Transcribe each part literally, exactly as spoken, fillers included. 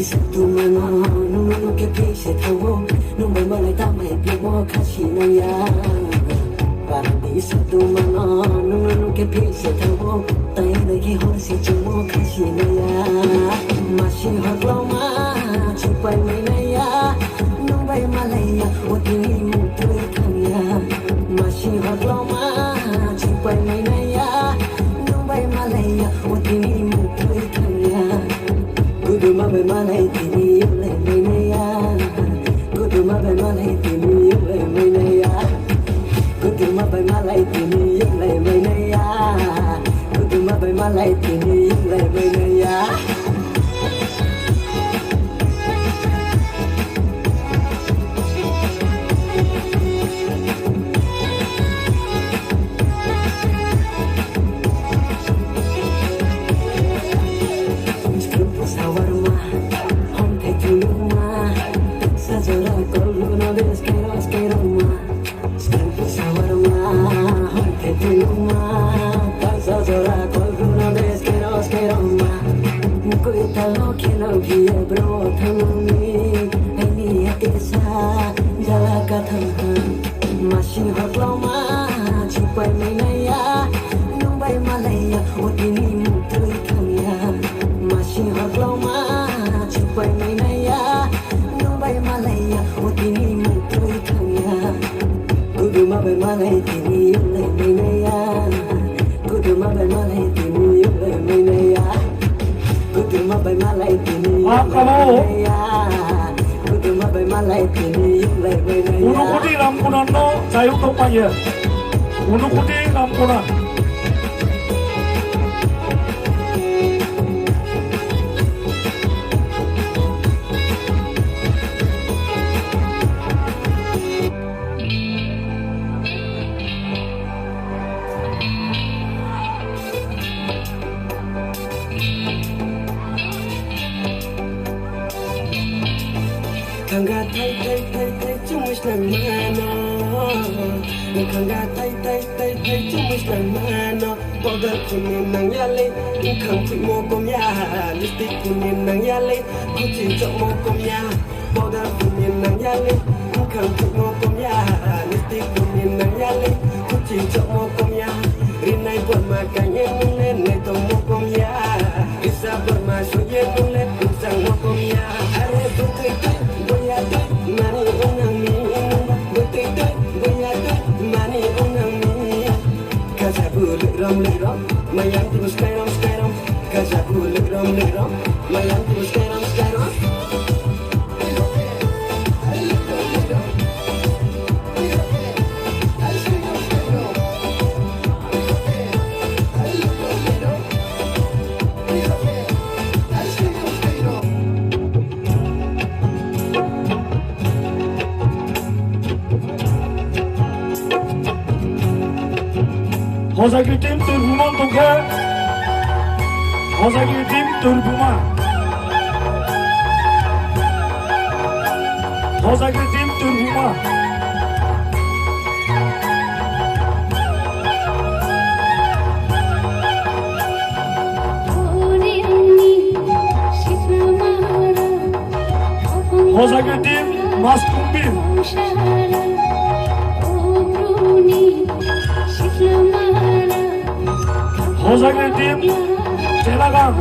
Satumano, nung no nung khe phi se thanng ou, nung bai malai tang bai phi mo khasi nang ya. Paradi satumano, nung no nung khe phi se thanng ou, tai nai khe hor se chung mo khasi nang ya. Masi hor klauma, chupai mai nai ya, nung bai malai ya, o tini mung tui thanng ya. Masi hor klauma, chupai mai nai ya, nung bai malai ya, o tini mung tui thanng ya. Guduma bai malai tini yunglai mai nai ya. Guduma bai malai tini yunglai mai nai ya. Guduma bai malai tini yunglai mai nai ya. Guduma bai malai tini yunglai mai nai ya. Skrung pusa warma, hom thai thulungma, sa jora kolguna de skerong skerongma. Skrung pusa warma, hom thai thulungma, sa jora kolguna de skerong skerongma. Koi talo kheno biye bro thangnang ni, aini atisa jala kathang ha. Masi hor klauma, chupai mai nai ya, nung bai malai ya, o tini mung tui thanng ya. Masi hor klauma, chupai mai nai ya, nung bai malai ya, o tini mung tui thanng ya. Guduma bai malai tini yunglai mai nai ya. Guduma bai malai tini yunglai mai nai ya. Guduma bai malai tini yunglai mai nai ya. Guduma bai malai tini yunglai mai nai ya. Unukuti Ramkunan no chayouh tongpai ye. Unukuti Ramkunan. Khanga thai thai thai thai chumui snang mano. Khanga thai thai thai thai chumui snang mano. Powder phuni nang ya le, bkhang phuimo kom ya. Lipstick phuni nang ya le, kuchi chokmo kom ya. Powder phuni nang ya le, bkhang phuimo kom ya. Lipstick phuni nang ya le, kuchi chokmo kom ya. Rinai borma kang ye nung le naitongmo kom ya. Risa borma soi ye nung le bchangmo kom ya. Are btui tui, boya tui, mani ongnang mi. Btui tui, boya tui, mani ongnang mi. Khaja bu loi rom loi rom, mayam tibu skai rom skai rom. Khaja bu loi rom loi rom, mayam tibu skai rom skai rom. Hojagiri team Turbuma tong khe. Hojagiri team Turbuma. Hojagiri team Turbuma. Hojagiri team Maskumbir. Hojagiri team Chelagang.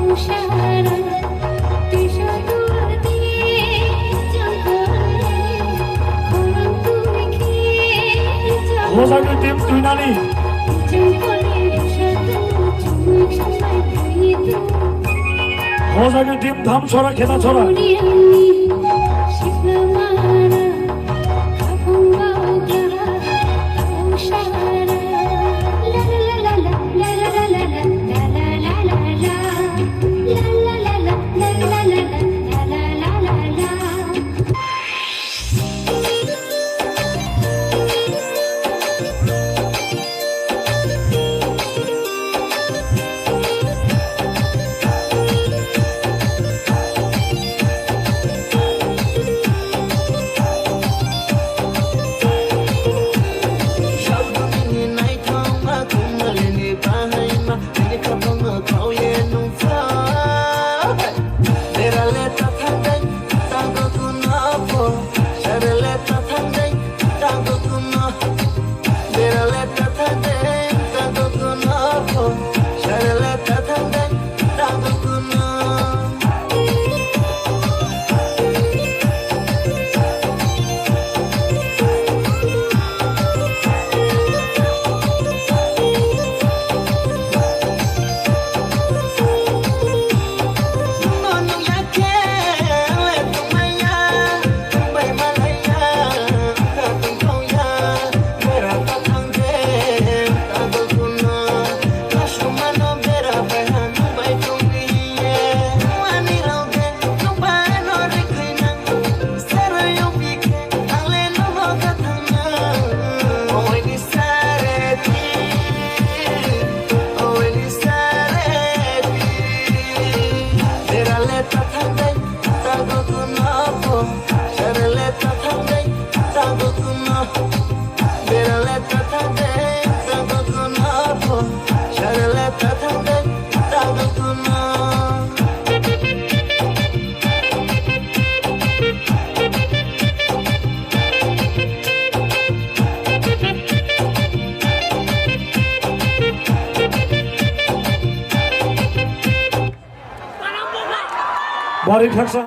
Hojagiri team Tuinani. Hojagiri team Dhamsora, Khetachora. Bari khaksa.